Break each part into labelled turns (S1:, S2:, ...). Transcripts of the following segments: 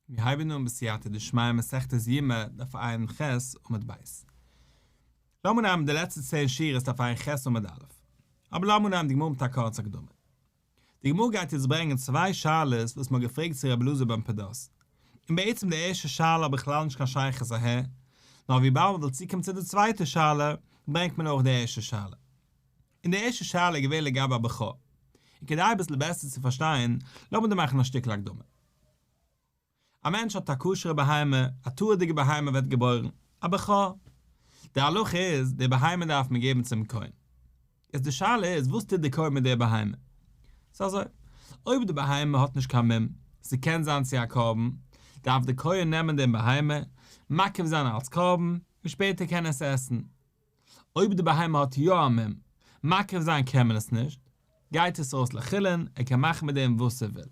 S1: מיר הייבן אן בסייעתא דשמיא מסכת יומא דף ע"ח עמוד ב'. לאמיר נעמען די לעצטע צען שורות דף ע"ח עמוד א'. אבער לאמיר נעמען די גמרא מיט א קורצע הקדמה. די גמרא גייט יעצט ברענגען צוויי שאלות וואס מ'האט געפרעגט צו רבי אלעזר בן פדת. און בעצם די ערשטע שאלה האט בכלל נישט קיין שייכות אהער, נאר וויבאלד מ'וויל צוקומען צו די צווייטע שאלה, ברענגט מען אויך די ערשטע שאלה. און די ערשטע שאלה איז געווען לגבי א בכור. און כדי אביסל בעסער צו פארשטיין, לאמיר דא מאכן א שטיקל הקדמה. א מענטש האט א כשר'ע בהמה, א טהור'דיגע בהמה ווערט געבוירן, א בכור. די הלכה איז, די בהמה דארף מען געבן צום כהן. יעצט די שאלה איז, וואס טוט די כהן מיט די בהמה? ס'איז אזוי, אויב די בהמה האט נישט קיין מום, ס'קען זיין צו א קרבן, דארף די כהן נעמען דעם בהמה, מקריב זיין אלס קרבן, און שפעטער קען ער עס עסן. אויב די בהמה האט יא א מום, מקריב זיין קען מען עס נישט, גייט עס אויס לחולין, ער קען מאכן מיט דעם וואס ער וויל.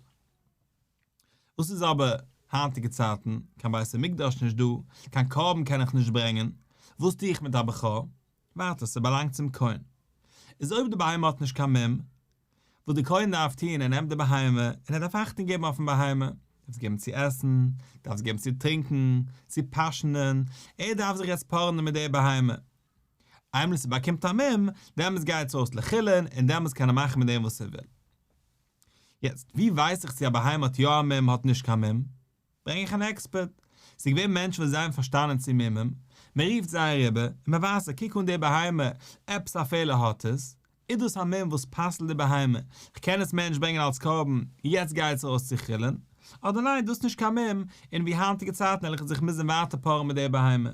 S1: וואס איז אבער היינטיגע צייטן, קיין בית המקדש נישט דא, קיין קרבן קען איך נישט ברענגען, וואס טו איך מיט א בכור? ווייטער, ס'באלאנגט צום כהן. איז אויב די בהמה האט נישט קיין מום, וואס די כהן דארף טון, ער נעמט די בהמה און ער דארף אכטונג געבן אויפן בהמה, דארף עס געבן צו עסן, דארף עס געבן צו טרינקען, צו פאשענען, ער דארף זיך יעצט פארענען מיט די בהמה. איינמאל עס באקומט א מום, דעמאלטס גייט עס אויס לחולין און דעמאלטס קען ער מאכן מיט דעם וואס ער וויל. יעצט, ווי ווייס איך צו א בהמה האט יא א מום האט נישט קיין מום? ברענג איך אן עקספערט. ס'איז געווען מענטשן וואס זיי האבן פארשטאנען צו מומים, מען רופט זיי אריבער, און מען ווייזט זיי, קוק אן די בהמה, עפעס א פעלער האט עס, איז דאס א מום וואס פסל'ט די בהמה, כ'קען עס מער נישט ברענגען אלס קרבן, יעצט גייט עס אויס צו חולין, אדער ניין דאס איז נישט קיין מום, און ווי היינטיגע צייטן וועל איך זיך מוזן ווייטער פארען מיט די בהמה.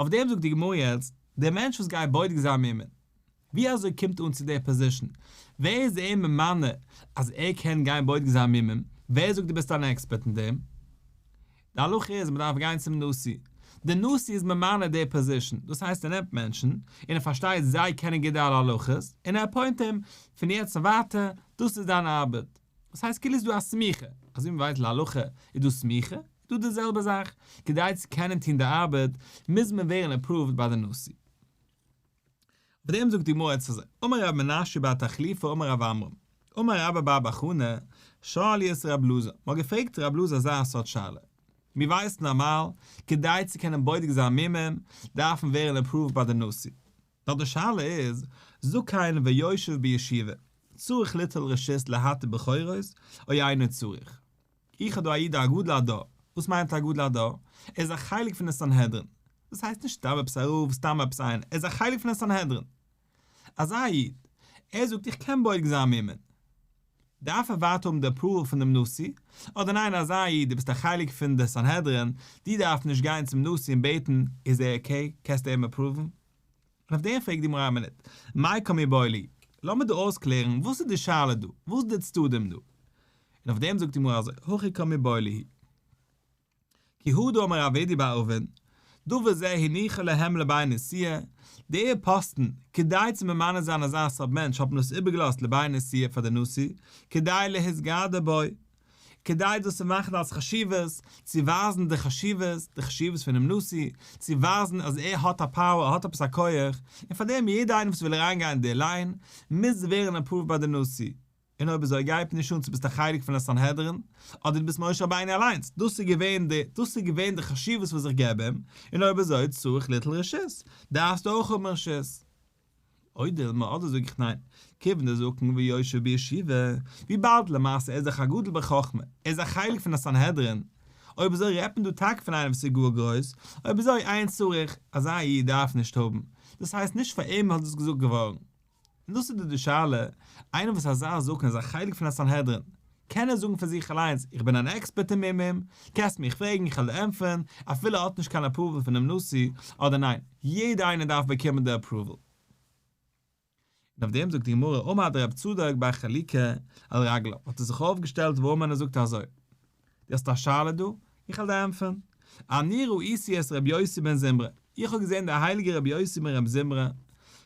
S1: אויף דעם זאגט די גמרא יעצט, דער מענטש וואס גייט בודק זיין מומין, ווי אזוי קומט אן צו דער position? ווער איז אים ממנה אז ער קען גיין בודק זיין מומים? ווער זאגט דו ביסט אן עקספערט אין דעם? די הלכה איז מען דארף גיין צום נשיא, דער נשיא איז ממנה די position, דאס הייסט ער נעמט מענטשן און ער פארשטייט זיי קענען גוט די אלע הלכות, און ער appoint אים, פון יעצט און ווייטער, דאס איז דיין ארבעט. דאס הייסט כאילו איז דא א סמיכה, אזוי ווי מ'ווייסט להלכה איז דא סמיכה, איז דא די זעלבע זאך, כדי צו קענען טון די ארבעט מוז מען ווערן approved ביי די נשיא. אויף דעם זאגט די גמרא יעצט אזוי, אמר רב מנשיא בר תחליפא אמר רב עמרם, אמר רבה בר בר חנה, שאלו את רב אלעזר, מ'האט געפרעגט רב אלעזר אזא סארט שאלה, מיר ווייסן נארמאל, כדי צו קענען בודק זיין מומים, דארף מען ווערן approved ביי די נשיא. נאר די שאלה איז, זקן ויושב בישיבה, צריך ליטול רשות להתיר בכורות, או אינו צריך? איך האב דא א איד א גדול הדור, וואס מיינט א גדול הדור? ער איז א חלק פון די סנהדרין, דאס הייסט נישט סתם עפעס א רב, סתם עפעס איינער, ער איז א חלק פון די סנהדרין. אזא איד, ער זאגט איך קען בודק זיין מומין. דארף ער ווייטער האבן די approval פון דעם נשיא? אדער ניין אזא איד, דו ביסט א חלק פון די סנהדרין, דו דארפסט נישט גיין צום נשיא און בעטן, איז ער okay, קענסטו אים approve ן? און אויף דעם פרעגט די גמרא א מינוט, מאי קא מיבעיא להו? לאמיר דא אויסקלערן, וואס איז די שאלה דא? וואס איז די צדדים דא? און אויף דעם זאגט די גמרא אזוי, הכי קא מיבעיא להו. כי הא דאמר רב אידי בר אבין, דבר זה הניחו להם לבי נשיאה, דער פאסטן, כדי צו ממנה זיין אזא סארט מענטש האט מען דאס איבערגעלאזט לבי נשיאה פאר די נשיא, כדי להתגדר בו, כדי דאס צו מאכן אלס חשיבות, צו ווייזן די חשיבות, די חשיבות פונעם נשיא, צו ווייזן אז ער האט א power, ער האט עפעס א כח, און פאר דעם יעדער איינער וואס וויל אריינגיין אין די line, מוז ווערן approved ביי די נשיא. און אויב אזוי גייט נישט אן צו ביסט א חלק פון א סנהדרין, אדער דו ביסט משה רבינו אליינס, דאס איז געווען די, דאס איז געווען די חשיבות וואס איך געב אים, און אויב אזוי צריך ליטול רשות, דארפסטו אויך האבן רשות. או דילמא אדער זאג איך ניין, כיוון דזקן ויושב בישיבה, וויבאלד למעשה ער איז דאך א גדול בחכמה, ער איז א חלק פון א סנהדרין, אויב אזוי רעדט מען דא טאקע פון איינער וואס איז גאר גרויס, אויב אזוי אין צריך, אזא איד דארף נישט האבן, דאס הייסט נישט פאר אים האט דאס געזאגט געווארן. און דאס איז דא די שאלה, איינער וואס אזא זקן איז א חלק פון א סנהדרין, קען ער זאגן פון זיך אליינס איך בין אן עקספערט אין מומים, קענסט מיך פרעגן איך וועל דיר ענטפערן, אפילו ער האט נישט קיין approval פונעם נשיא, אדער ניין, יעדער איינער דארף באקומען די approval. און אויף דעם זאגט די גמרא עמד רב צדוק בר חליקה על רגליו, האט ער זיך אויפגעשטעלט ואמר און ער זאגט אזוי, דו האסט א שאלה דא? איך וועל דיר ענטפערן. אני ראיתי את רבי יוסי בן זמרה, איך האב געזען דער הייליגער רבי יוסי בן רבי זמרה,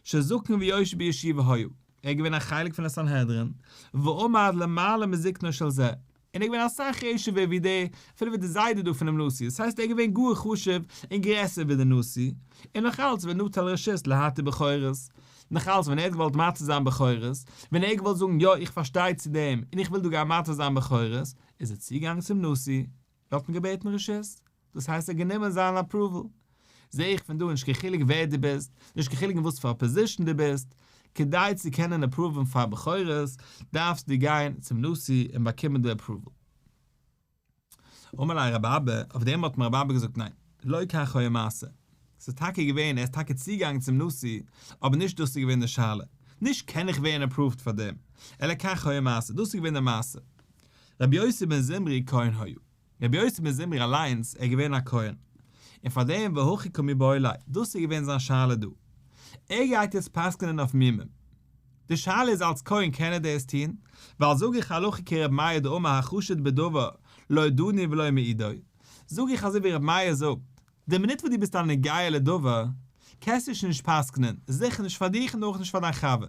S1: שזקן ויושב בישיבה היה, ער איז געווען א חלק פון די סנהדרין, ועמד למעלה מזקנו של זה, און ער איז געווען אסאך חשוב'ער ווי דער, אפילו ווי דער זיידע דא פונעם נשיא, דאס הייסט ער איז געווען גאר חשוב און גרעסער ווי דער נשיא, און נאך אלץ ונטל רשות להתיר בכורות. נאך אלץ ווען ער האט געוואלט מתיר זיין בכורות, ווען ער האט געוואלט זאגן יא איך פארשטיי צו דעם און איך וויל דא גיין מתיר זיין בכורות, איז ער צוגעגאנגען צום נשיא, און האט אים געבעטן רשות, דאס הייסט ער האט גענומען זיין approval. זע איך פון דא נישט קיין חילוק ווער דו ביסט, נישט קיין חילוק אין וואס פאר א position דו ביסט, כדי צו קענען approve ן פאר בכורות, דארפסטו גיין צום נשיא און באקומען די approval. אמר ליה רבי אבא, אויף דעם האט אים רבי אבא געזאגט ניין, לא כך היה מעשה. ס'איז טאקע געווען, ער איז טאקע צוגעגאנגען צום נשיא, אבער נישט דאס איז געווען די שאלה. נישט קען איך ווערן approved פאר דעם, אלא כך היה מעשה, דאס איז געווען די מעשה. רבי יוסי בן זמרי כהן היה. רבי יוסי בן זמרי אליינס, ער איז געווען א כהן. און פאר דעם והכי קא מיבעיא ליה, דאס איז געווען זיין שאלה דא. ער גייט יעצט פסק'נען אויף מומים. די שאלה איז אלס כהן קען ער דאס טון? ווייל זאג איך הלכה כר' מאיר דאמר החשוד בדבר לא דנין ולא מעידו, זאג איך אזוי ווי ר' מאיר זאגט, די מינוט וואס דו ביסט א נוגע לדבר, קענסטו שוין נישט פסק'נען, זיכער נישט פאר דיך און אויך נישט פאר דיין חבר.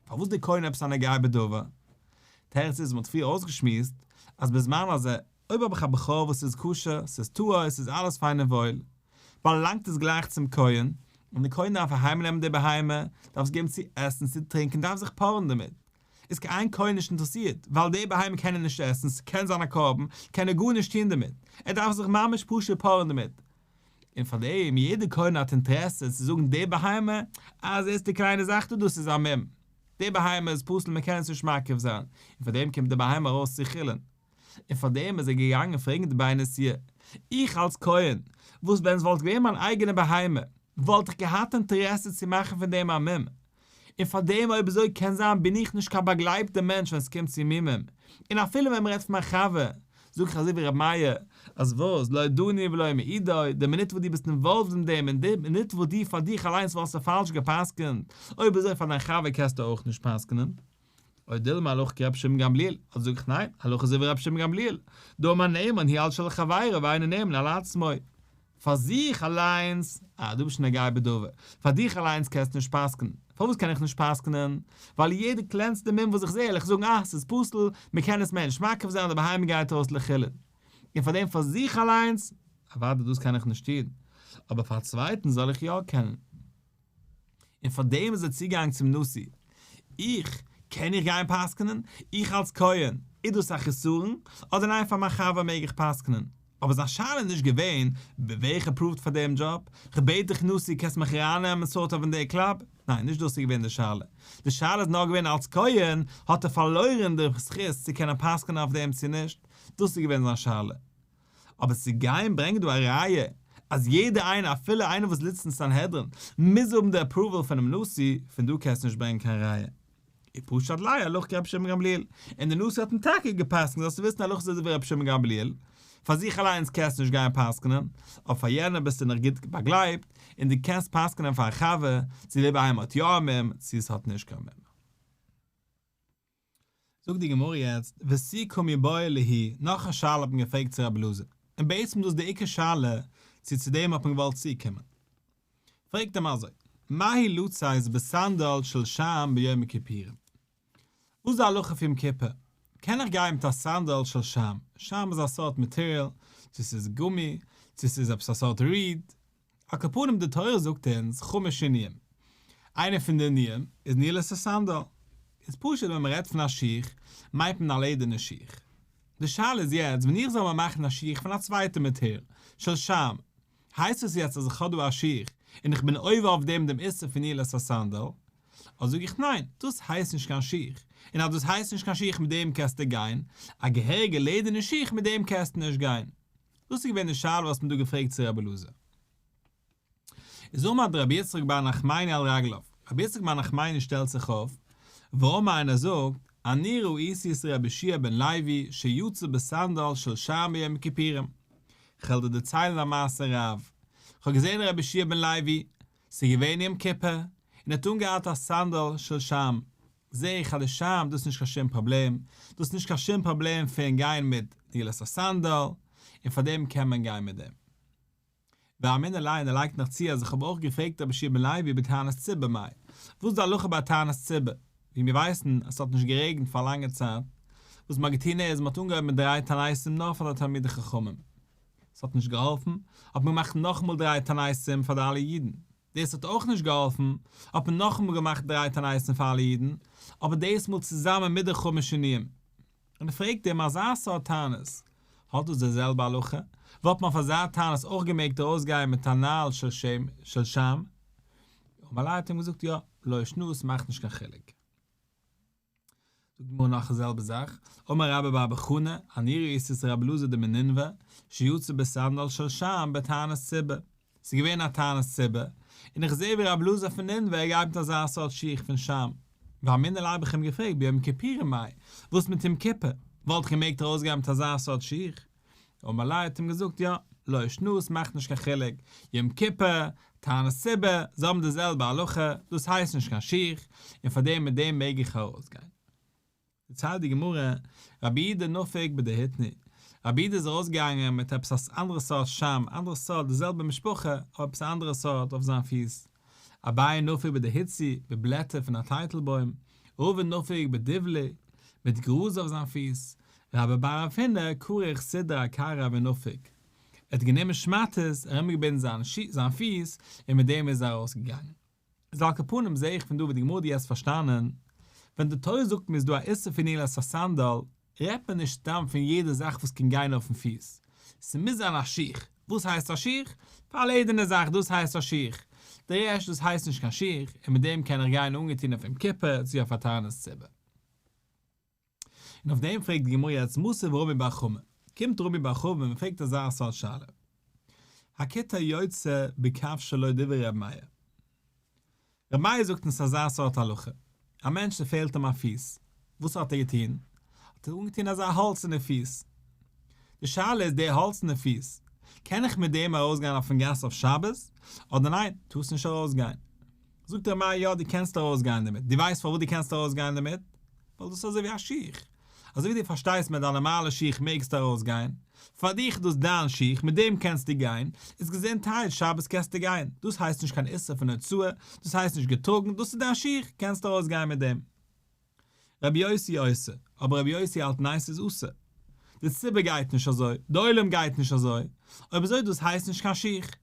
S1: פארוואס די כהן עפעס א נוגע בדבר? תירוץ איז, מ'האט פריער אויסגעשמועסט אז בזמן הזה, אויב האב איך א בכור וואס איז כשר, ס'איז טהור, ס'איז אלעס פיין און וואויל, באלאנגט עס גלייך צום כהן, און דער כהן דארף אהיימנעמען די בהמה, דארף עס געבן צו עסן, צו טרינקען, דארף זיך פארען דערמיט. איז קיין איין כהן נישט אינטערעסירט, ווייל די בהמה קען ער נישט עסן, ס'קען זיין א קרבן, קען ער גארנישט טון דערמיט, ער דארף זיך ממש פשוט פארען דערמיט. און פאר דעם, יעדער כהן האט אינטערעסע צו זאגן די בהמה, אז עס איז די קליינע זאך דא, דאס איז א מום. די בהמה איז פסול, מען קען עס נישט מקריב זיין, און פאר דעם קומט די בהמה ארויס צו חולין. און פאר דעם איז ער געגאנגען פרעגן די בי נשיאה, איך אלס כהן, וואס ווען עס וואלט געווען מיין אייגענע בהמה, וואלט איך געהאט אינטערעסע צו מאכן פון דעם א מום, און פאר דעם אויב אזוי קען זיין בין איך נישט קיין באגלייבטער מענטש ווען עס קומט צו מומים, און אפילו ווען מען רעדט פון מיין חבר, זאג איך אזוי ווי ר' מאיר, אז וואס, לא דנין ולא מעידו, די מינוט וואס דו ביסט involved אין דעם און די מינוט וואס דו פאר דיך אליינס וואלסטו פאלש גע'פסק'נט, אויב אזוי פאר דיין חבר קענסטו אויך נישט פסק'נען. או דילמא הלכה כרבי שמעון גמליאל, אדער זאג איך ניין, הלכה אזוי ווי רבי שמעון גמליאל, דאמר נאמן הוא על של חברו ואינו נאמן על עצמו. פאר זיך אליינס, אה, דו ביסט שוין נוגע בדבר, פאר דיך אליינס קענסטו נישט פסק'נען. פארוואס קען איך נישט פסק'נען? ווייל יעדע קלענסטע מום וואס איך זע וועל איך זאגן אה, ס'איז פסול, מ'קען עס מער נישט מקריב זיין, די בהמה גייט אויס לחולין. און פאר דעם פאר זיך אליינס, אוודאי דאס קען איך נישט טון, אבער פאר א צווייטן זאל איך יא קענען. און פאר דעם איז ער צוגעגאנגען צום נשיא, איך, קען איך גיין פסק'נען? איך אלס כהן, איז דאס א חסרון? אדער ניין פאר מיין חבר מעג איך פסק'נען? אבער זיין שאלה איז נישט געווען, ווער איך approved פאר דעם דזשאב? כ'בעט דיך נשיא קענסט מיך ארייננעמען sort of אין די קלאב? ניין נישט דאס איז געווען די שאלה, די שאלה איז נאר געווען אלס כהן האט ער פארלוירן די זכות צו קענען פסק'נען אויף דעם צו נישט, דאס איז געווען זיין שאלה. אבער צו גיין ברענגען דא א ראיה אז יעדער איינער אפילו איינער וואס זיצט אין סנהדרין מוז האבן די approval פונעם נשיא, פון דא קענסטו נישט ברענגען קיין ראיה. ופשט ליה הלכה כרבי שמעון גמליאל, און די נשיא האט אים טאקע גע'פסק'נט זאלסטו וויסן הלכה איז אזוי ווי רבי שמעון גמליאל, פאר זיך אליינס קענסטו נישט גיין פסק'נען, אבער פאר יענעם ביסטו נאך גוט באגלייבט, און דו קענסט פסק'נען פאר א חבר, צו די בהמה האט יא א מום, צו עס האט נישט קיין מום. זאגט די גמרא יעצט, ותו קא מיבעיא להו, נאך א שאלה האט מען געפרעגט צו רבי אלעזר, און בעצם דאס איז די עיקר שאלה צו צו דעם האט מען געוואלט צוקומען. פרעגט אים אזוי, מהו לצאת בסנדל של שעם ביום הכיפורים? וואס איז די הלכה פון יום כיפור? קען איך גיין מיט א סנדל של שעם? שעם איז א סארט material, צו ס'איז גומי, צו ס'איז עפעס א סארט reed, על כל פנים די תורה זאגט אונז חמש עינויים, איינע פון די עינויים איז נעילת הסנדל, איז פשוט ווען מען רעדט פון א שיך מיינט מען א לעדערנע שיך, די שאלה איז יעצט ווען איך זאל מיר מאכן א שיך פון א צווייטע material של שעם, הייסט עס יעצט אז איך האב דא א שיך און איך בין עובר אויף דעם דעם איסור פון נעילת הסנדל? אדער זאג איך ניין, דאס הייסט נישט קיין שיך, און אז דאס הייסט נישט קיין שיך מיט דעם קענסטו גיין, א געהעריגע לעדערנע שיך מיט דעם קענסטו נישט גיין. דאס איז געווען די שאלה וואס מען האט דא געפרעגט צו רבי אלעזר. איז עמד רבי יצחק בר נחמני על רגליו, רבי יצחק בר נחמני שטעלט זיך אויף, ואמר און ער זאגט, אני ראיתי את רבי יהושע בן לוי שיצא בסנדל של שעם ביום הכיפורים. כ'וועל דיר דערציילן א מעשה רב. כ'האב געזען רבי יהושע בן לוי, ס'איז געווען יום כיפור, און ער האט אנגעהאט א סנדל של שעם. זע איך אז די שעם דאס איז נישט קיין שום פראבלעם, דאס איז נישט קיין שום פראבלעם פון גיין מיט נעילת הסנדל, און פאר דעם קען מען גיין מיט דעם. ואמינא ליה און ער לייגט נאך צו אז איך האב אויך געפרעגט רבי יהושע בן לוי בתענית ציבור מאי, וואס איז די הלכה ביי תענית ציבור, ווי מיר ווייסן אז ס'האט נישט גערעגנט פאר א לאנגע צייט, וואס מ'האט געטון איז מ'האט אנגעהויבן מיט דריי תעניתים נאר פאר די תלמידי חכמים, ס'האט נישט געהאלפן, האט מען געמאכט נאכאמאל דריי תעניתים פאר די אלע אידן. דאס האט אויך נישט געהאלפן, האט מען נאכאמאל געמאכט דריי תעניתים פאר אלע אידן, אבער דאס מאל צוזאמען מיט די חמש שינויים. און ער פרעגט אים אזא סארט תענית, האט דאס די זעלבע הלכה? וואלט מען אויף אזא תענית אויך געמעגט ארויסגיין מיט א נעל של שעם? אמר ליה האט אים געזאגט יא, לא שנא ס'מאכט נישט קיין חילוק. זאגט די גמרא נאך די זעלבע זאך, אמר רבה בר בר חנה, אני ראיתי את רבי אלעזר דמנינוה, שיצא בסנדל של שעם בתענית ציבור, ס'איז געווען א תענית ציבור, און איך זע ווי רבי אלעזר פון נינוה גייט מיט אזא סארט שיך פון שעם. ורמינא ליה האב איך אים געפרעגט ביום כיפורים מאי, וואס מיט יום כיפור, וואלט איך געמעגט ארויסגיין מיט אזא סארט שיך? אמר ליה האט אים געזאגט יא, לא שנא ס'מאכט נישט קיין חילוק, יום כיפור, תענית ציבור, זיי האבן די זעלבע הלכה, דאס הייסט נישט קיין שיך, און פאר דעם מיט דעם מעג איך ארויסגיין. דערציילט די גמרא, רבי יהודה נפיק בדהיתני, רבי יהודה איז ארויסגעגאנגען מיט עפעס א אנדערע סארט שעם, אנדערע סארט, די זעלבע משפחה, אבער עפעס א אנדערע סארט אויף זיין פיס, אביי נפיק בדהיצי, מיט בלעטער פון א טייטלבוים, רבא נפיק בדיבלי, מיט גראז אויף זיין פיס, רבה בר רב הונא כרך סודרא אכרעיה ונפיק, ער האט גענומען שמאטעס, ארומגעבינדן זיין פיס, און מיט דעם איז ער ארויסגעגאנגען. איז על כל פנים זעה איך פון דא ווי די גמרא האט יעצט פארשטאנען, ווען די תורה זאגט מיר איז דא א איסור פון נעילת הסנדל, רעדט מען נישט סתם פון יעדע זאך וואס קען גיין אויפן פיס, ס'מוז זיין א שיך, וואס הייסט א שיך? פאר א לעדערנע זאך דאס הייסט א שיך, די רעשט דאס הייסט נישט קיין שיך, און מיט דעם קען איך גיין אנגעטון אויף יום כיפור צו אויף א תענית ציבור. און אויף דעם פרעגט די גמרא יעצט מתיב רמי בר חמא, קומט רמי בר חמא און פרעגט אזא סארט שאלה, הכות היוצא בקב שלו דברי ר' מאיר, ר' מאיר זאגט אונז אזא סארט הלכה, א מענטש ס'פעלט אים א פיס, וואס האט ער געטון? האט ער אנגעטון אזא האלצענע פיס, די שאלה איז די האלצענע פיס, קען איך מיט דעם ארויסגיין אויפן גאס אויף שבת, אדער ניין, טארסט נישט ארויסגיין? זאגט ר' מאיר יא דו קענסט ארויסגיין דערמיט, דו ווייסט פארוואס דו קענסט ארויסגיין דערמיט? ווייל דאס איז אזוי ווי א שיך, אזוי ווי דו פארשטייסט מיט דיין נארמאלע שיך מעגסטו ארויסגיין, פאר דיך איז דאס דיין שיך מיט דעם קענסטו גיין, איז געזונטהייט שבת קענסטו גיין, דאס הייסט נישט קיין איסור פון הוצאה, דאס הייסט נישט געטראגן, דאס איז דיין שיך, קענסט ארויסגיין מיט דעם. רבי יוסי אוסר, אבער רבי יוסי האלט ניין ס'איז אסור. די ציבור גייט נישט אזוי, די עולם גייט נישט אזוי, אויב אזוי דאס הייסט נישט קיין שיך. און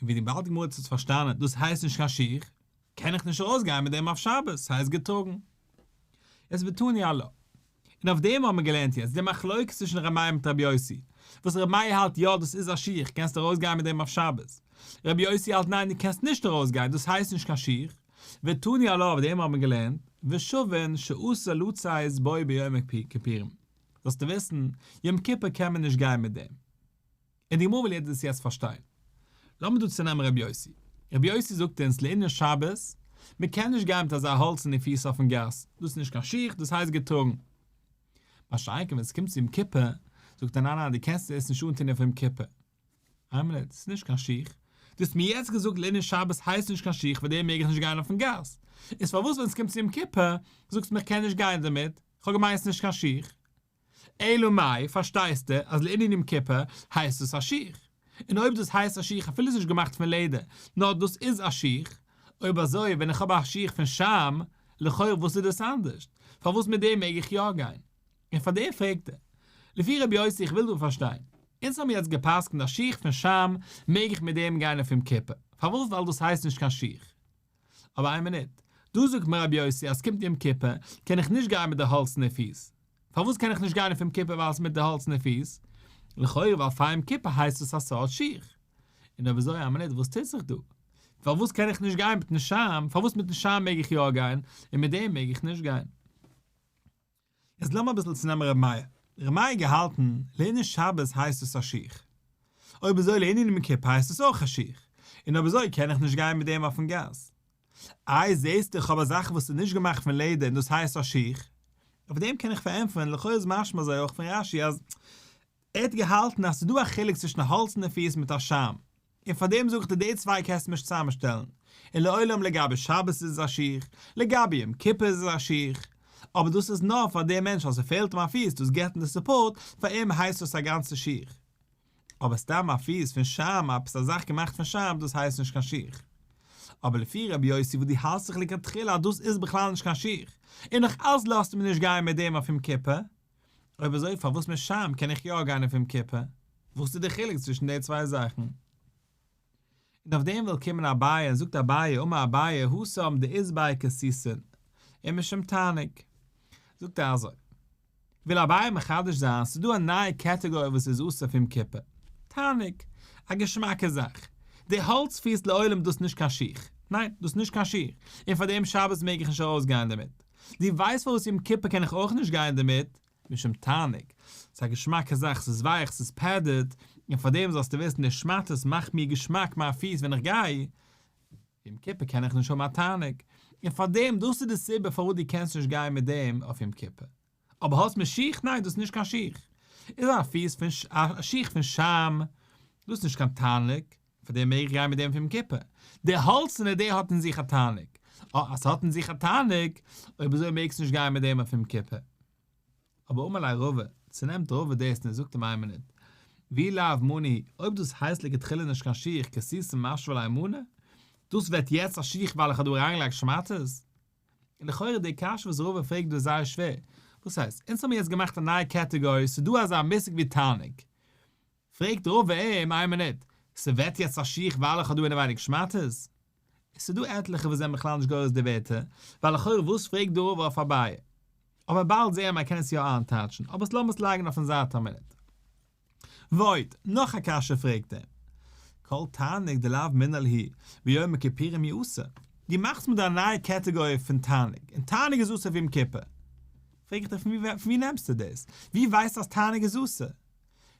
S1: ווי די גמרא האט עס פארשטאנען דאס הייסט נישט קיין שיך, קען איך נישט ארויסגיין מיט דעם אויף שבת, ס'הייסט געטראגן. יעצט ותני עלה. און אויף דעם האבן מיר געלערנט יעצט די מחלוקת צווישן ר' מאיר מיט רבי יוסי, וואס ר' מאיר האלט יא דאס איז א שיך קענסט ארויסגיין מיט דעם אויף שבת, רבי יוסי האלט ניין דו קענסט נישט ארויסגיין דאס הייסט נישט קיין שיך, ותני עלה אויף דעם האבן מיר געלערנט, ושוין שאסור לצאת בו ביום הכיפורים, זאלסטו וויסן, יום כיפור קען מען נישט גיין מיט דעם. און די גמרא וויל יעדער דאס יעצט פארשטיין. לאמיר דא צונעמען רבי יוסי. רבי יוסי זאגט אונז לענין שבת, מען קען נישט גיין מיט אזא האלצענע פיס אויפן גאס, דאס איז נישט קיין שיך, דאס הייסט געטראגן. מה שאין כן ווען עס קומט צו יום כיפור, זאגט ער ניין ניין דו קענסט עס נישט אנטון אויף יום כיפור. איין מינוט, ס'איז נישט קיין שיך. דו האסט מיר יעצט געזאגט לענין שבת הייסט נישט קיין שיך פאר דעם מעג איך נישט גיין אויפן גאס. איז פארוואס ווען עס קומט צו יום כיפור זאגסטו מיר איך קען נישט גיין דערמיט? כ'האב געמיינט ס'איז נישט קיין שיך. אלא מאי, פארשטייסטו אז לענין יום כיפור הייסט עס א שיך. און אויב דאס הייסט א שיך אפילו ס'איז נישט געמאכט פון לעדער, נאר דאס איז א שיך, אויב אזוי ווען איך האב א שיך פון שעם, לכאו' וואס איז דאס אנדערשט? פארוואס מיט דעם מעג איך יא גיין? און פאר דעם פרעגט ער, לפי רבי יוסי איך וויל דא פארשטיין, אונז האבן יעצט גע'פסק'נט א שיך פון שעם מעג איך מיט דעם גיין אויף יום כיפור, פארוואס ווייל דאס הייסט נישט קיין שיך. אבער איין מינוט, דא זאגט מיר רבי יוסי אז ס'קומט יום כיפור קען איך נישט גיין מיט די האלצענע פיס, פארוואס קען איך נישט גיין אויף יום כיפור ווייל ס'מיט די האלצענע פיס? לכאורה ווייל פאר יום כיפור הייסט עס א סארט שיך. און אויב אזוי איין מינוט וואס טוט זיך דא? פארוואס קען איך נישט גיין מיטן שעם? פארוואס מיטן שעם מעג איך יא גיין און מיט דעם מעג איך נישט גיין? יעצט לאמיר אביסל צונעמען ר' מאיר. ר' מאיר האט געהאלטן, לענין שבת הייסט עס א שיך. אויב אזוי לענין יום כיפור הייסט עס אויך א שיך. און אויב אזוי קען איך נישט גיין מיט דעם אויפן גאס. איי זעסטו איך האב א זאך וואס איז נישט געמאכט פון לעדער און דאס הייסט א שיך. אויף דעם קען איך פארענטפערן, לכאו' איז משמע אזוי אויך פון רש"י אז ער האט געהאלטן אז ס'איז דא א חילוק צווישן א האלצענע פיס מיט א שעם, און פאר דעם זאג איך דיר די צוויי קענסטו נישט צוזאמשטעלן, און לעולם לגבי שבת איז עס א שיך, לגבי יום כיפור איז עס א שיך, אבער דאס איז נאר פאר דעם מענטש אז ס'פעלט אים א פיס דאס געט אים די support, פאר אים הייסט עס א גאנצע שיך. אבער סתם א פיס פון שעם, עפעס א זאך געמאכט פון שעם, דאס הייסט נישט קיין שיך. אבער לפי רבי יוסי וואס דו האלסט זיך לכתחילה אז דאס איז בכלל נישט קיין שיך, און נאך אלץ לאזטו מיר נישט גיין מיט דעם אויף יום כיפור, אויב אזוי פארוואס מיט שעם קען איך יא גיין אויף יום כיפור? וואס איז די חילוק צווישן די צוויי זאכן? און און אויף דעם וויל קומען אביי און זאגט אביי אמר אביי התם דאית ביה כתיתין ומשום תענוג זאגט ער אזוי וויל אביי מחדש זיין ס'איז דא א נייע קעטעגארי וואס איז אסור אויף יום כיפור תענוג א געשמאקע זאך די האלץ פיס לעולם דאס נישט קיין שיך ניין דאס נישט קיין שיך און פאר דעם שבת מעג איך נישט ארויס גיין דערמיט דו ווייסט פארוואס יום כיפור קען איך אויך נישט גיין דערמיט משום תענוג, ס'איז א געשמאקע זאך, ס'איז ווייך, ס'איז padded, און פאר דעם זאלסטו וויסן די שמאטעס מאכט מיר געשמאק מיין פיס ווען איך גיי, יום כיפור קען איך נישט האבן א תענוג, און פאר דעם, דאס איז די סיבה פארוואס דו קענסט נישט גיין מיט דעם אויף יום כיפור. אבער האסט מיר שיך? ניין דאס איז נישט קיין שיך. איז א פיס פון א שיך פון שעם, דאס איז נישט קיין תענוג, פאר דעם מעג איך גיין מיט דעם אויף יום כיפור. די האלצענע די האט אין זיך א תענוג. אה, אז ס'האט אין זיך א תענוג, אויב אזוי מעגסטו נישט גיין מיט דעם אויף יום כיפור. אבער אמר ליה רבא, צונעמט רבא דאס און ער זאגט אים איין מינוט, ואי לאו מנא הוא, אויב דאס הייסט לכתחילה נישט קיין שיך כתיתין משוי ליה מנא, דאס ווערט יעצט א שיך ווייל איך האב דא אריינגעלייגט שמאטעס? און לכאורה די קשיא וואס רבא פרעגט דא איז זייער שווער, וואס הייסט, אונז האבן יעצט געמאכט א נייע קעטעגארי, ס'איז דא אזא מושג ווי תענוג, פרעגט רבא אים, איין מינוט, ס'ווערט יעצט א שיך ווייל איך האב דא אינעווייניג שמאטעס? עס איז דא עטליכע וואס זענען בכלל נישט גורס די ווערטער, ווייל לכאורה וואס פרעגט דא רבא אויף אביי? אבער באלד זעהן מען קען עס יא איינטייטשן, אבער עס לאמיר עס לייגן אויפן זייט א מינוט. ועוד, נאך א קשיא פרעגט ער. כל תענוג דלאו מנעל הוא, ביום הכיפורים הוא אסור. דו מאכסט מיר דא א נייע קעטעגארי פון תענוג, און תענוג איז אסור אויף יום כיפור. פרעג איך דיר פון ווי נעמסטו דאס? ווי ווייסטו אז תענוג איז אסור?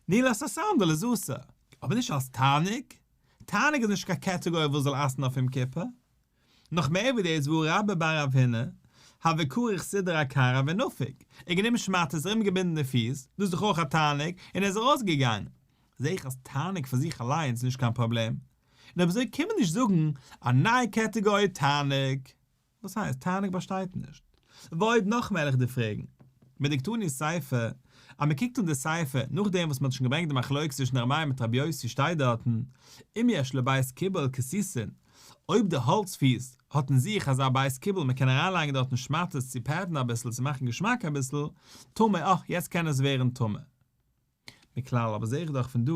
S1: נעילת הסנדל איז אסור, אבער נישט אלס תענוג. תענוג איז נישט קיין קעטעגארי וואס זאל אסר'ן אויף יום כיפור. נאך מער ווי דאס והא רבה בר רב הונא, הוה כריך סודרא אכרעיה ונפיק, ער האט גענומען שמאטעס ארומגעבינדן די פיס, דאס איז דאך אויך א תענוג, און ער איז ארויסגעגאנגען. זעה איך אז תענוג פאר זיך אליינס איז נישט קיין פראבלעם. און אויב אזוי קען מען נישט זאגן א נייע קעטעגארי תענוג. וואס הייסט תענוג באשטייט נישט? ועוד נאך וועל איך דיר פרעגן. מדקתני סיפא, אז מען קוקט אן די סיפא, נאכדעם וואס מען האט שוין געברענגט די מחלוקת צווישן ר' מאיר מיט רבי יוסי שטייט דארטן, אם יש לבית קיבול כתיתין, אויב די האלץ פיס האט אין זיך אזא בית קיבול מען קען אריינלייגן דארטן שמאטעס צו פעדן אביסל צו מאכן געשמאק אביסל, טמא, אה, יעצט קען עס ווערן טמא. מכלל אבער זעה איך דאך פון דא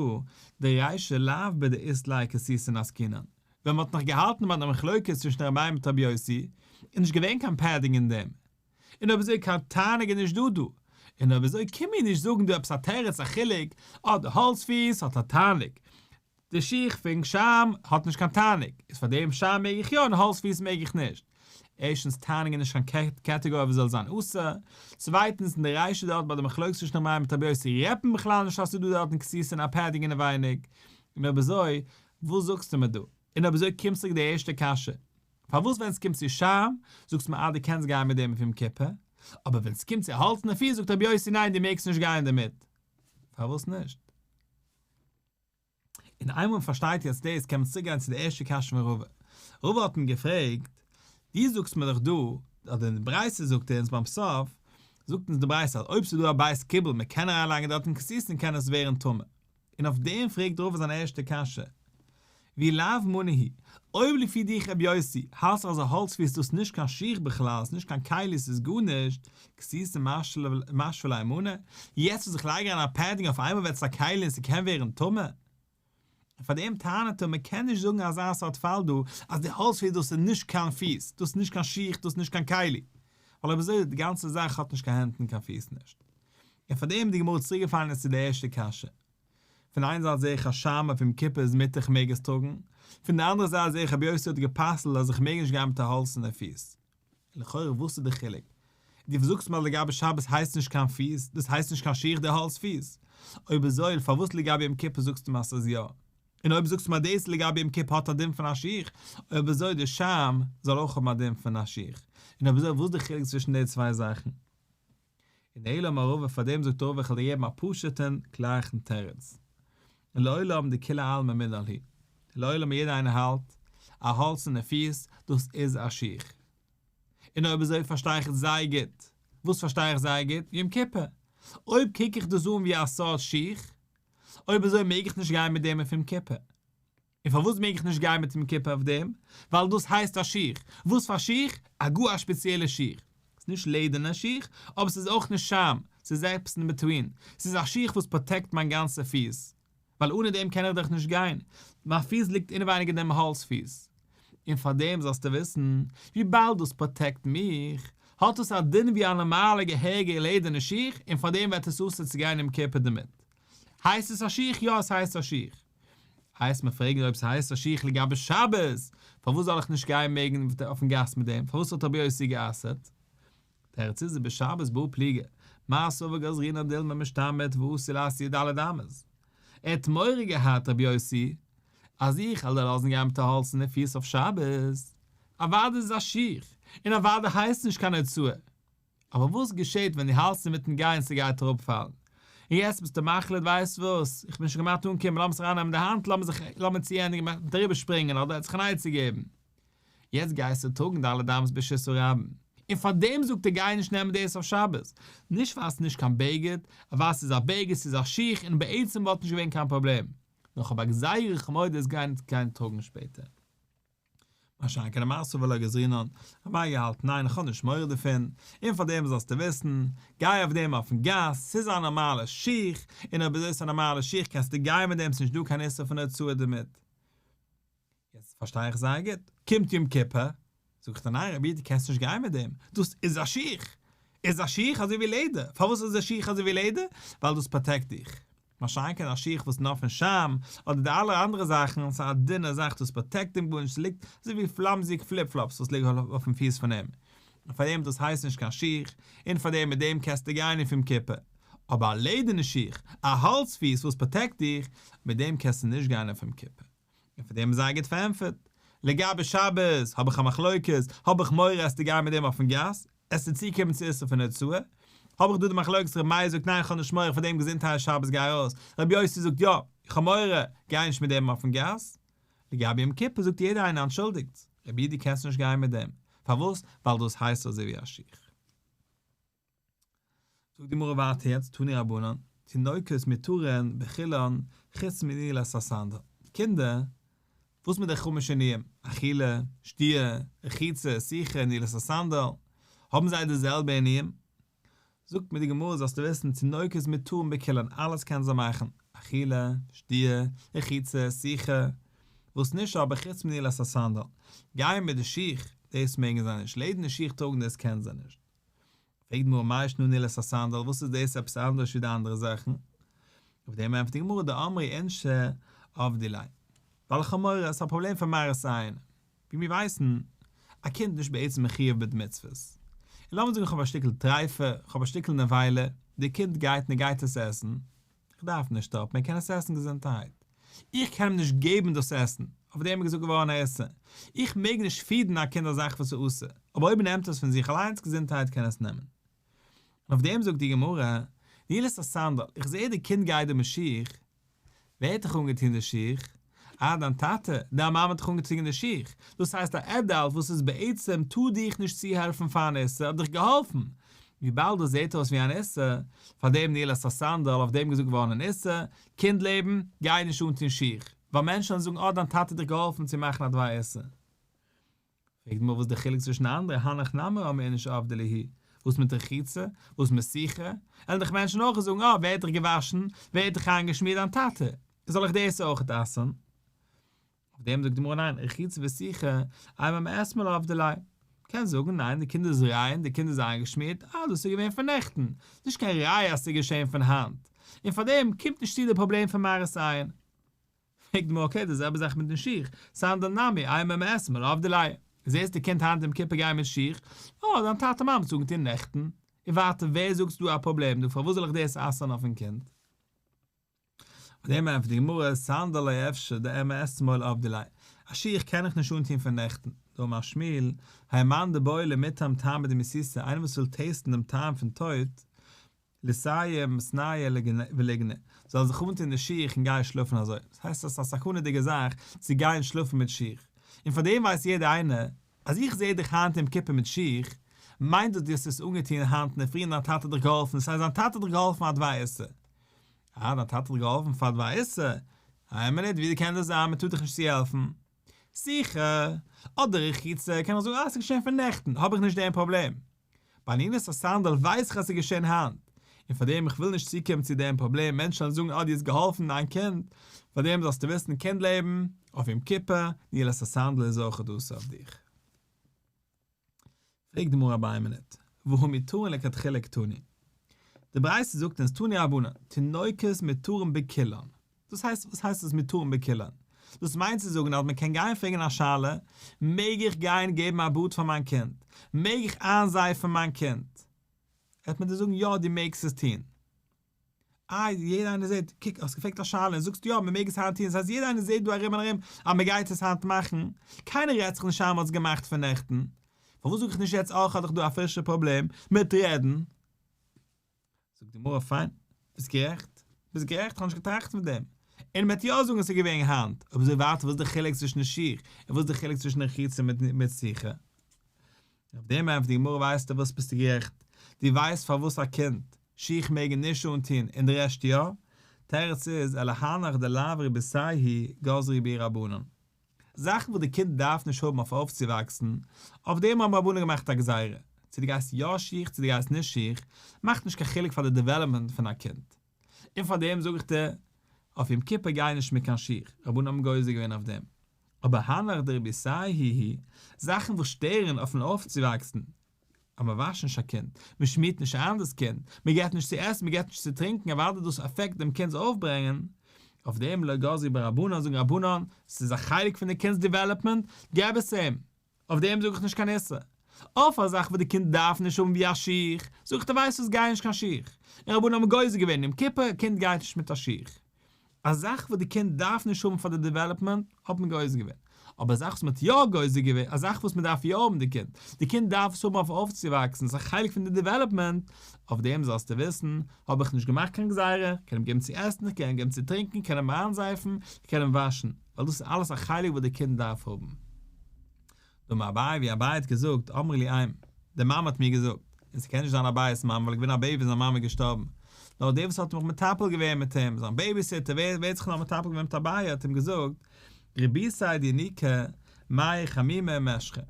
S1: דרישא לאו בדאית ליה כתיתין עסקינן, ווען מ'האט נאך געהאלטן ביי די מחלוקת צווישן ר' מאיר מיט רבי יוסי, איז נישט געווען קיין padding אין דעם, און אויב אזוי קיין תענוג איז נישט דא דא, און אויב אזוי קום מיר נישט זאגן דא עפעס א תירוץ א חילוק, אה די האלץ פיס האט א תענוג, די שיך פון שעם האט נישט קיין תענוג, איז פאר דעם שעם מעג איך יא און האלץ פיס מעג איך נישט. ערשטנס תענוג איז נישט קיין קעטעגארי וואס זאל זיין אסור, צווייטנס אין די רישא דארט ביי די מחלוקת צווישן ר' מאיר מיט רבי יוסי רעדט מען בכלל נישט אז ס'איז דא דארטן כתיתין א padding אינעווייניג, און אויב אזוי וואס זאגסטו מיר דא? און אויב אזוי קומט צוריק די ערשטע קשיא, פארוואס ווען ס'קומט צו שעם זאגסטו מיר אז דו קענסט גיין מיט דעם אויף יום כיפור, אבער ווען ס'קומט צו האלצענע פיס זאגט רבי יוסי ניין דו מעגסט נישט גיין דערמיט? פארוואס נישט? און איינמאל מען פארשטייט יעצט דאס קען מען צוריק גיין צו די ערשטע קשיא פון רבא. רבא האט אים געפרעגט, דו זאגסט מיר דאך דא, אדער אין די ברייתא זאגט ער אונז ביים סוף, זאגט אונז די ברייתא אז אויב ס'איז דא א בית קיבול מען קען אריינלייגן דארטן כתיתין קען עס ווערן טמא. און אויף דעם פרעגט רבא זיין ערשטע קשיא, ואי לאו מנא הוא, אויב לפי דיך רבי יוסי, האלטסט אז א האלץ פיס דאס נישט קיין שיך בכלל, ס'איז נישט קיין כלי ס'איז גארנישט, כתיתין משוי ליה מנא, יעצט וואס איך לייג אריין א padding אויף איינמאל ווערט עס א כלי און ס'קען ווערן טמא. און פאר דעם טענה'ט ער מ'קען נישט זאגן אזא סארט פאל דא אז די האלץ פיס דאס איז נישט קיין פיס, דאס איז נישט קיין שיך, דאס איז נישט קיין כלי. ווייל אויב אזוי די גאנצע זאך האט נישט קיין הענט און קיין פיס נישט. און פאר דעם איז די גמרא צוריקגעפאלן צו די ערשטע קשיא. פון איין זייט זעה איך אז שעם אויף יום כיפור איז מותר איך מעג עס טראגן, פון די אנדערע זייט זעה איך רבי יוסי האט גע'פסל'ט אז איך מעג נישט גיין מיט א האלצענע פיס. לכאורה וואס איז די חילוק? דו זאגסט מיר אז לגבי שבת הייסט נישט קיין פיס, דאס הייסט נישט קיין שיך די האלץ פיס. אויב אזוי פארוואס לגבי יום כיפור זאגסטו מיר אז ס'איז יא? און אויב זאגסטו מיר אז דאס לגבי יום כיפור האט א דין פון א שיך, אויב אזוי די שעם זאל אויך האבן א דין פון א שיך. און אויב אזוי וואס איז די חילוק צווישן די צוויי זאכן? און אלא אמר רבא פאר דעם זאגט רבא איך וועל דיר געבן א פשוט'ן גלייכן תירוץ. לעולם דכולי עלמא מנעל הוא. לעולם יעדער איינער האלט א האלצענע פיס דאס איז א שיך. און אויב אזוי פארשטיי איך זייער גוט. וואס פארשטיי איך זייער גוט? יום כיפור. אויב קוק איך דאס אן ווי א סארט שיך, אויב אזוי מעג איך נישט גיין מיט דעם אויף יום כיפור. און פארוואס מעג איך נישט גיין מיט יום כיפור אויף דעם? ווייל דאס הייסט א שיך. וואס פאר שיך? א גאר א שפעציעלע שיך. ס'איז נישט לעדערנע שיך, אבער ס'איז אויך נישט שעם, ס'איז עפעס in between. ס'איז א שיך וואס פראטעקט מיין גאנצע פיס. ווייל אנע דעם קען איך דאך נישט גיין, מיין פיס ליגט אינעווייניג אין דעם האלץ פיס. און פאר דעם זאלסטו וויסן, וויבאלד דאס protect מיך, האט עס א דין ווי א נארמאלע געהעריגע לעדערנע שיך, און פאר דעם ווערט עס אסור צו גיין יום כיפור דערמיט. הייסט עס א שיך? יא עס הייסט א שיך. הייסט מיר פרעגן אויב ס'הייסט א שיך לגבי שבת, פארוואס זאל איך נישט גיין מעגן אויפן גאס מיט דעם? פארוואס האט רבי יוסי גע'אסר'ט? תירוץ איז בשבת בהא פליגי, מר סבר גזרינן דילמא משתמיט ואתי לאתויי ד' אמות. ער האט מורא געהאט רבי יוסי אז איך וועל דיר לאזן גיין מיט א האלצענע פיס אויף שבת, אוודאי איז עס א שיך, און אוודאי הייסט נישט קיין הוצאה. אבער וואס געשעט ווען דו האלסט אינמיטן גיין ס'גייט אראפפאלן, און יעצט ביסטו מחליט ווייסט וואס, איך בין שוין כמעט אנגעקומען לאמיר זיך ארייננעמען די האנט לאמיר זיך לאמיר צוענדיגן מיט אריבערשפרינגען אדער זיך אן עצה געבן, יעצט גייסטו טראגן ד' אמות ברשות הרבים, און פאר דעם זאגט ער גיי נישט נעמען דאס אויף שבת, נישט ווייל ס'איז נישט קיין בגד, ווייל ס'איז א בגד ס'איז א שיך און בעצם וואלט נישט געווען קיין פראבלעם, נאר כ'האב א גזירה איך מורא דאס גיין גיין טראגן שפעטער. מה שאין כן מר סבר לא גזרינן, אביי האלט ניין איך האב נישט מורא דערפון, און פאר דעם זאלסטו וויסן, גיי אויף דעם אויפן גאס, ס'איז א נארמאלע שיך, און אויב איז עס א נארמאלע שיך קענסטו גיין מיט דעם ס'נישט דא קיין איסור פון הוצאה דערמיט. יעצט פארשטיי איך זייער גוט. קומט יום כיפור, זאג איך דיר ניין רבי דו קענסט נישט גיין מיט דעם, דאס איז א שיך! איז א שיך אזוי ווי לעדער, פארוואס איז א שיך אזוי ווי לעדער? ווייל דאס protect דיך. מה שאין כן א שיך וואס נאר פון שם, אדער די אלע אנדערע זאכן, ס'איז א דינע זאך דאס protect אים גארנישט, ס'ליגט אזוי ווי flimsy flip flops וואס ליגן אויפן פיס פון אים, און פאר דעם דאס הייסט נישט קיין שיך, און פאר דעם מיט דעם קענסטו גיין אויף יום כיפור, אבער א לעדערנע שיך, א האלץ פיס וואס protect דיך, מיט דעם קענסטו נישט גיין אויף יום כיפור. און פאר דעם איז זייער גוט פארענטפערט. לגבי שבת האב איך א מחלוקת, האב איך מורא עסטו גיין מיט דעם אויפן גאס, עסטו צוקומען צו איסור פון הוצאה, האב איך דא די מחלוקת רבי מאיר זאגט ניין איך האב נישט מורא פאר דעם געזונטהייט שבת גיי ארויס, רבי יוסי זאגט יא איך האב מורא גיי נישט מיט דעם אויפן גאס. לגבי יום כיפור זאגט יעדער איינער אנטשולדיגט רבי דו קענסט נישט גיין מיט דעם, פארוואס? ווייל דאס הייסט אזוי ווי א שיך. זאגט די גמרא ווייטער יעצט תנו רבנן, תינוקות מותרין בכולן חוץ מנעילת הסנדל, קינדער, וואס מיט די חמש עינויים, אכילה, שתיה, רחיצה, סיכה, נעילת הסנדל, האבן זיי די זעלבע עינויים? זאגט מיר די גמרא זאלסטו וויסן תינוקות מותרין בכולן אלעס קענען זיי מאכן, אכילה, שתיה, רחיצה, סיכה, וואס נישט אבער חוץ מנעילת הסנדל, גיין מיט די שיך, דאס מעגן זיי נישט, לעדערנע שיך טראגן דאס קענען זיי נישט. פרעגט די גמרא מאי שנא נעילת הסנדל, וואס איז דאס עפעס אנדערש ווי די אנדערע זאכן? אויף דעם ענטפערט די גמרא דאמרי אינשי עבדי ליה, ווייל איך האב מורא עס איז א פראבלעם פון מראית עין, ווי מיר ווייסן, א קינד איז נישט בעצם מחיוב מיט מצוות, און לאמיר זאגן איך האב א שטיקל טריפה, איך האב א שטיקל נבילה, די קינד גייט און ער גייט עס עסן, איך דארף נישט סטאפן, ער קען עס עסן געזונטערהייט. איך קען אים נישט געבן דאס עסן, אויף דעם איז געזאגט געווארן א איסור. איך מעג נישט feed ן א קינד א זאך וואס איז אסור, אבער אויב ער נעמט עס פון זיך אליינס געזונטערהייט קען ער עס נעמען. און אויף דעם זאגט די גמרא, נעילת הסנדל, איך זע די קינד גייט דא מיט שיך, ווער האט דיך אנגעטון די שיך? אה, דיין טאטע, דיין מאמע האט דיך אנגעצויגן די שיך. דאס הייסט א adult וואס איז בעצם טאר דיך נישט צוהעלפן פאר אן איסור האט דיך געהאלפן. וויבאלד דאס זעט אויס ווי אן איסור, פאר דעם נעילת הסנדל אויף דעם געזאגט געווארן אן איסור, קינד לעבן, גיי נישט אנטון שיך, ווייל מענטשן וועלן זאגן אה דיין טאטע האט דיך געהאלפן צו מאכן א דבר איסור. פרעגט די גמרא וואס איז די חילוק צווישן אנדערע הנך נמי אמרי איניש עבדי להו, וואס מיט רחיצה, וואס מיט סיכה, עלן דאך מענטשן אויך זאגן אה ווער האט דיך געוואשן, ווער האט דיך איינגעשמירט דיין טאטע, זאל איך דאס אויך אסר'ן? אויף דעם זאגט די גמרא ניין, רחיצה וסיכה, אימא מאתמול עבדי ליה. קענסט זאגן ניין די קינד איז ריין, די קינד איז איינגעשמירט, אה דאס איז געווען פון נעכטן, נישט קיין ראיה אז ס'איז געשען פון היינט, און פאר דעם קומט נישט צו די פראבלעם פון מראית עין. פרעגט די גמרא okay די זעלבע זאך מיט די שיך, סנדל נמי, אימא מאתמול עבדי ליה. זעסט די קינד היינט יום כיפור גיין מיט שיך, אה דיין טאטע מאמע האט אנגעטון נעכטן, און ווייטער ווער זאגט ס'דא א פראבלעם דא פארוואס זאל איך דאס אסר'ן אויפן קינד? אויף דעם ענטפערט די גמרא, סנדל לא אפשר דאי מאתמול עבדי ליה, א שיך קען איך נישט אנטון פון נעכטן, דאמר שמואל, האי מאן דבעי למטעם טעמא דמיתותא, איינער וואס וויל taste ן דעם טעם פון טויט, ליסיים מתנייה וליגני, זאל זיך אנטון די שיך און גיין שלאפן אזוי, דאס הייסט עס איז א סכנה'דיגע זאך צו גיין שלאפן מיט שיך, און פאר דעם ווייסט יעדער איינער, אז איך זעה דיך היינט יום כיפור מיט שיך, מיינט דאס דו האסט עס אנגעטון היינט אינדערפרי און דיין טאטע האט דיך געהאלפן, ס'הייסט דיין טאטע האט דיך געהאלפן א דבר איסור. אה, דיין טאטע האט דיך געהאלפן פאר דבר איסור? איין מינוט, ווי קען דאס זיין, מ'טאר דיך נישט צוהעלפן. סיכה, אדער רחיצה, קען איך זאגן אה, ס'איז געשען פון נעכטן, האב איך נישט דעם פראבלעם. ביי נעילת הסנדל ווייס איך אז ס'איז געשען היינט. און פאר דעם איך וויל נישט צוקומען צו דעם פראבלעם, מענטשן וועלן זאגן אה דו האסט געהאלפן דיין קינד, פאר דעם זאלסטו וויסן קינד לעבן, אויף יום כיפור, נעילת הסנדל איז אויך אסור אויף דיך. פרעגט די גמרא אבער איין מינוט, והא מותרין לכתחילה קתני. די ברייתא זאגט אונז תנו רבנן, תינוקות מותרין בכולן. דאס הייסט, וואס הייסט עס מותרין בכולן? דאס מיינט צו זאגן אז מען קען גיין פרעגן א שאלה, מעג איך גיין געבן א באד פאר מיין קינד? מעג איך איינזייפן מיין קינד? וועט מען דיר זאגן יא דו מעגסט עס טון. איי יעדער איינער זעט, קוק האסט געפרעגט א שאלה און זאגסט יא מען מעג עס היינט טון, דאס הייסט יעדער איינער זעט דא ארום און ארום אז מען גייט עס היינט מאכן, קיינער רעדט זיך נישט איין מען האט עס געמאכט פון נעכטן, פארוואס זאג איך נישט יעצט אויך האב איך דא א פרישע פראבלעם מיט רעדן? זאגט די גמרא פיין, ביסט גערעכט, ביסט גערעכט, כ'האב נישט געטראכט פון דעם, און מען וועט יא זאגן עס איז געווען היינט, אויב אזוי ווייטער וואס איז די חילוק צווישן די שיך און וואס איז די חילוק צווישן רחיצה מיט סיכה? אויף דעם ענטפערט די גמרא ווייסטו וואס ביסטו גערעכט, דו ווייסט פארוואס א קינד שיך מעגן נישט אנטון און די רעשט יא? תירוץ איז אלא הנך דלאו רבותייהו גזרו בהו רבנן. זאכן וואס די קינד דארף נישט האבן אויף אויפצואוואקסן, אויף דעם האבן רבנן געמאכט א גזירה, צו דו גייסט יא שיך צו דו גייסט נישט שיך, מאכט נישט קיין חילוק פאר די development פון א קינד. און פאר דעם זאג איך דיר, אויף יום כיפור גיי נישט מיט קיין שיך, רבנן האבן גוזר געווען אויף דעם. אבער הנך דרבותייהו, זאכן וואס שטערן אויפן אויפצואוואקסן, אז מען וואשט נישט א קינד, מען שמירט נישט איין דאס קינד, מען געבט נישט צו עסן, מען געבט נישט צו טרינקען, אוודאי דאס affect דעם קינד'ס אויפברענגען, אויף דעם לא גזרו בהו רבנן, זאגן רבנן, ס'איז א חלק פון די קינד'ס development, געב עס אים, אויף דעם זאג איך נישט קיין איסור. אויף א זאך וואס די קינד דארף נישט האבן ווי א שיך, זאג איך דו ווייסט וואס גיי נישט קיין שיך, און רבנן האבן גוזר געווען יום כיפור, קינד גייט נישט מיט א שיך. א זאך וואס די קינד דארף נישט האבן פאר די development האט מען גוזר געווען, אבער א זאך וואס מען האט יא גוזר געווען, א זאך וואס מען דארף יא האבן די קינד, די קינד דארף עס האבן אויף אויפצואוואקסן, עס איז א חלק פון די development, אויף דעם זאלסטו וויסן, האב איך נישט געמאכט קיין גזירה, איך קען אים געבן צו עסן, איך קען אים געבן צו טרינקען, איך קען אים איינזייפן, איך קען אים וואשן, ווייל דאס איז אלעס א חלק וואס די קינד דארף האבן. דאמר אביי, ווי אביי האט געזאגט, אמרה לי אם, די מאמע האט מיר געזאגט, און ס'קען נישט זיין אביי'ס מאמע ווייל געווען א baby איז זיין מאמע געשטארבן, נאר דער וואס האט מיך מטפל געווען מיט אים, זיין babysitter, ווער ווער האט זיך נאר מטפל געווען מיט אביי האט אים געזאגט, רביתיה דינוקא, מיא חמימא ומשחא.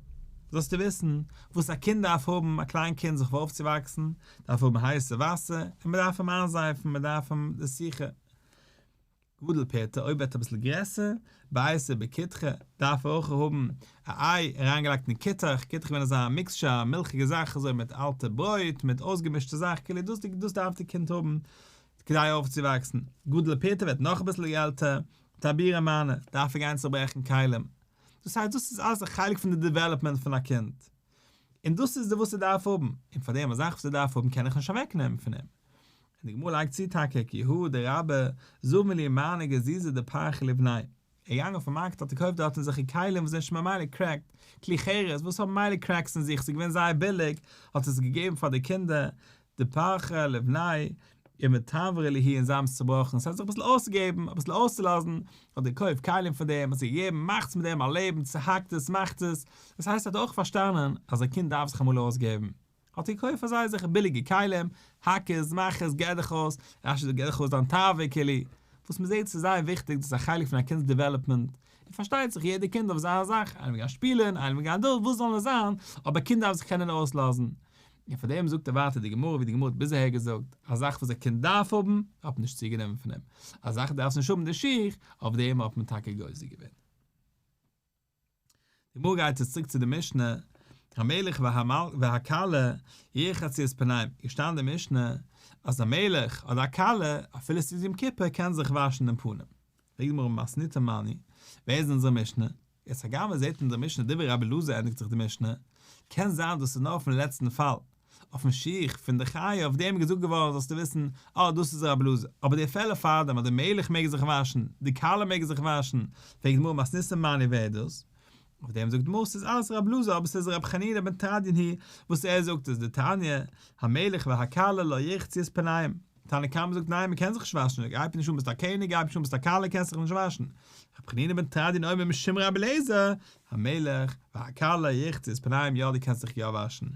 S1: זאלסטו וויסן, וואס א קינד דארף האבן, א קליין קינד זיך אויפצואוואקסן, דארף האבן הייסע וואסער, און מען דארף אים איינזייפן, מען דארף אים די סיכה. גדל פירתא, אויב ווערט אביסל גרעסער, ביעתא בקדחא, דארף ער אויך האבן א איי אריינגעלייגט אין כותח, כותח געווען אזא mixture, א מילכיגע זאך אזוי מיט אלטע ברויט, מיט אויסגעמישטע זאך, כאילו דאס דאס דארף די קינד האבן כדי אויפצואוואקסן, גדל פירתא ווערט נאך אביסל עלטער, טבורי מאני, דארף ער גיין צוברעכן כלים, דאס הייסט דאס איז אלעס א חלק פון די development פון א קינד, און דאס איז די וואס ער דארף האבן, און פאר דעם א זאך וואס ער דארף האבן קען איך נישט אוועקנעמען פון אים. און די גמרא לייגט צו טאקע כי הא דרבה זבין להו מאני גזיזי דפרחי לבניה, ער איז געגאנגען אויפן מארקעט האט ער געקויפט דארטן אזעלכע כלים וואס זענען שוין ממילא cracked, כלי חרס וואס האבן ממילא cracks אין זיך, ס'איז געווען זייער ביליג, האט ער עס געגעבן פאר די קינדער, דפרחי לבניה, ומתברי להו און זיי האבן עס צובראכן, ס'האט זיך אביסל אויסגעגעבן, אביסל אויסצולאזן, האט ער געקויפט כלים פון דעם, האט זיי געגעבן, מאכטס מיט דעם א לעבן, צוהאקט עס, מאכט עס, דאס הייסט ער האט אויך פארשטאנען אז א קינד דארף זיך אמאל אויסגעבן. האט ער געקויפט פאר זיי אזעלכע ביליגע כלים, האק עס, מאך עס, גיב דיך אויס, רש"י זאגט גיב דיך אויס דיין תאווה כאילו, וואס מען זעט ס'איז זייער וויכטיג, דאס איז א חלק פון א קינד'ס development, און פארשטייט זיך יעדע קינד אויף זיין זאך, איינער וויל גיין שפילען, איינער וויל גיין דא, וואס זאל נאר זיין, אבער א קינד דארף זיך קענען אויסלאזן, און פאר דעם זאגט ער ווייטער די גמרא ווי די גמרא האט ביז אהער געזאגט, א זאך וואס א קינד דארף האבן, האט מען נישט צוגענומען פון אים, א זאך דארפסט נישט האבן די שיך, אויף דעם האט מען טאקע גוזר געווען. די גמרא גייט יעצט צוריק צו די משנה, המלך והכלה ירחצו את פניהם, איז געשטאנען אין די משנה אז א מלך אדער א כלה אפילו ס'איז יום כיפור קען זיך וואשן דעם פנים. פרעגט די גמרא מתניתין מני, ווער איז אונזער משנה? יעצט הגם מען זעט אין דער משנה דברי רבי אלעזר ענדיגט זיך די משנה, קען זיין דאס איז נאר אויפן לעצטן פאל, אויפן שיך פון די חיה אויף דעם איז געזאגט געווארן זאלסטו וויסן, אה דאס איז רבי אלעזר, אבער די פעלער פארדעם אז די מלך מעג זיך וואשן, די כלה מעג זיך וואשן, פרעגט די גמרא מתניתין מני ווער איז דאס? אויף דעם זאגט די גמרא ס'איז אלעס רבי אלעזר אבער ס'איז רבי חנינא בן תרדיון היא וואס ער זאגט איז דתניא, המלך והכלה לא ירחצו את פניהם, תנא קמא זאגט ניין מ'קען זיך נישט וואשן, גייט נישט אן ביסט א קעניג גייט נישט אן ביסט א כלה קענסט זיך נישט וואשן, רבי חנינא בן תרדיון אומר משום רבי אליעזר, המלך והכלה ירחצו את פניהם יא דו קענסט זיך יא וואשן,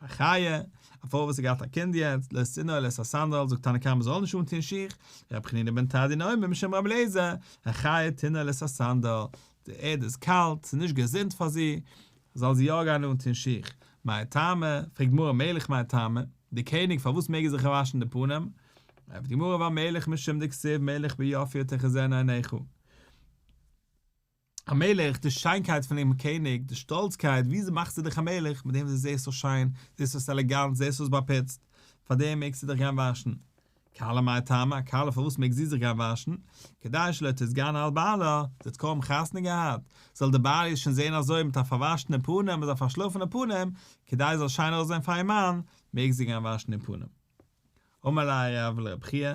S1: החיה, א פרוי וואס האט געהאט א קינד יעצט, לא תנעול את הסנדל, זאגט תנא קמא זאל נישט אנטוהן שיך, רבי חנינא בן תרדיון אומר משום רבי אליעזר, החיה תנעול את הסנדל, די ערד איז קאלט, ס'איז נישט געזונט פאר זי, זאל זי יא גיין אנטוהן שיך, מאי טעמא, פרעגט גמרא מלך מאי טעמא? די קעניג פארוואס מעג ער זיך וואשן די פנים? ענטפערט די גמרא והמלך משום דכתיב מלך ביופיו תחזינה עיניך. א מלך, די שיינקייט פון דעם קעניג, די שטאלצקייט, וויאזוי מאכסטו דיך א מלך, מיט דעם וואס דו זעסט אויס שיין, זעסט אויס עלעגאנט, זעסט אויס באפוצט, פאר דעם מעגסטו דיך גיין וואשן. כלה מאי טעמא, א כלה פארוואס מעג זי זיך גיין וואשן? כדי שלא תתגנה על בעלה, זי האט קוים חתונה געהאט, זאל די בעל איר שוין זען אזוי מיט א פארוואשענע פנים, מיט א פארשלאפענע פנים, כדי זי זאל שיין אויסזען פאר איר מאן, מעג זי גיין וואשן איר פנים. אמר ליה רב לרב חייא,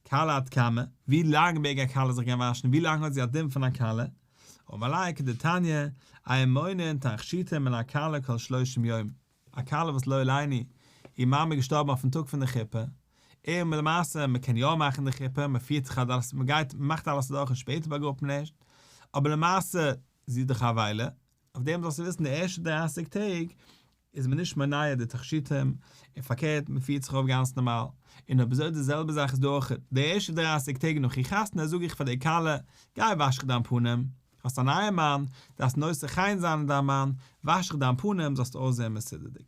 S1: כלה עד כמה, ווי לאנג מעג א כלה זיך גיין וואשן, ווי לאנג האט זי א דין פון א כלה? אמר ליה כדתניא, אין מונעין תכשיטים מן הכלה כל שלושים יום, א כלה וואס לא עלינו, איר מאמע איז געשטארבן אויפן טאג פון די חופה, און למעשה מען קען יא מאכן די חופה, מען פירט זיך אז מען גייט מען מאכט אלעס אדורך און שפעטער באגראבט מען ערשט, אבער למעשה זי איז דאך א אבילה, אויף דעם זאלסטו וויסן די ערשטע דרייסיג טעג איז מען נישט מונע די תכשיטים, און פארקערט מען פירט זיך אויף גאנץ נארמאל, און אויב אזוי די זעלבע זאך איז דא אויך, די ערשטע דרייסיג טעג נאך איר חתונה זאג איך פאר די כלה, גיי וואש דיך דיין פנים, האסט א נייע מאן, דארפסט נושא חן זיין אין דיין מאן, וואש דיך דיין פנים זאלסט אויסזען מסודר'דיג.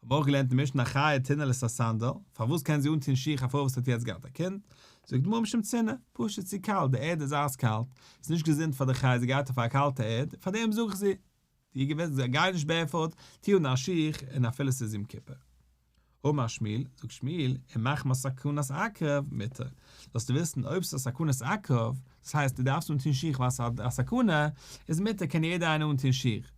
S1: האבן אויך געלערנט אין משנה החיה תנעול את הסנדל, פארוואס קען זי אנטון שיך א פרוי וואס האט יעצט געהאט א קינד? זאגט די גמרא משום צינה, פשוט צו קאלט, די ערד איז אייז קאלט, ס'איז נישט געזונט פאר די חיה זי גייט אויף א קאלטע ערד, פארדעם זאג איך זי, די געוויס גיי נישט בערפוט, טו אן א שיך, און אפילו ס'איז יום כיפור. אמר שמואל, זאגט שמואל, אם מחמת סכנת עקרב, מותר. זאלסטו וויסן, אויב ס'איז א סכנת עקרב, דאס הייסט דו דארפסט אנטון שיך ווייל ס'איז א סכנה, איז מותר קען יעדער איינער אנטון שיך.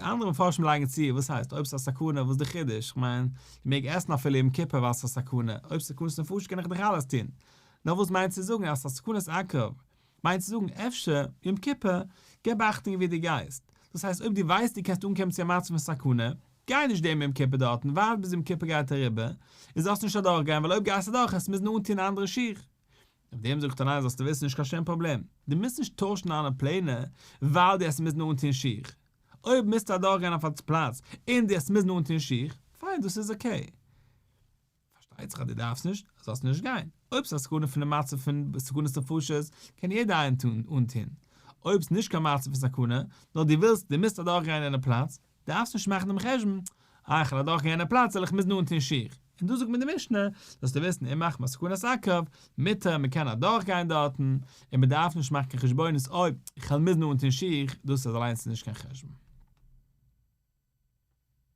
S1: אנדערע מפרשים לייגן צו, וואס הייסט, אויב ס'איז א סכנה, וואס איז די חידוש? כ'מיין, מ'מעג עסן אפילו יום כיפור ווייל ס'איז א סכנה, אויב ס'איז סכנת נפשות קען איך דאך אלעס טון. נאר וואס מיינט צו זאגן אז ס'איז א סכנת עקרב? מיינט צו זאגן אפשר יום כיפור, געב אכטונג ווי דו גייסט, דאס הייסט אויב דו ווייסט דו קענסט אנקומען צו א מצב פון סכנה, גיי נישט דעם יום כיפור דארטן, ווארט ביז יום כיפור גייט אריבער, און זאלסט נישט אדורך גיין, ווייל אויב גייסטו אדורך וועסטו מוזן אנטון אנדערע שיך. אויף דעם זאגט ער ניין זאלסטו וויסן נישט קיין שום פראבלעם, דו מוזט נישט טוישן דיינע פלענער ווייל דו וועסט מוזן אנטון שיך, אויב מוזטו אדורך גיין אויף א פלאץ און דו וועסט מוזן אנטון שיך, פיין דאס איז okay. פארשטייט זיך אז דו דארפסט נישט, זאלסטו נישט גיין. אויב ס'איז א סכנה פון די מצב פון סכנת נפשות, קען יעדער איינער אנטון. אויב ס'איז נישט קיין מצב פון סכנה, נאר דו ווילסט, דו מוזט אדורכגיין אין די פלאץ, דארפסט נישט מאכן דעם חשבון, אה, איך וועל אדורכגיין אין די פלאץ, וועל איך מוזן אנטון שיך. און דא זאגט מיר די משנה, זאלסטו וויסן, אם מחמת סכנת עקרב, מותר, מ'קען אדורכגיין דארטן, און מ'דארף נישט מאכן קיין חשבונות, אוי, איך וועל מוזן אנטון שיך, דאס איז אליינס נישט קיין חשבון.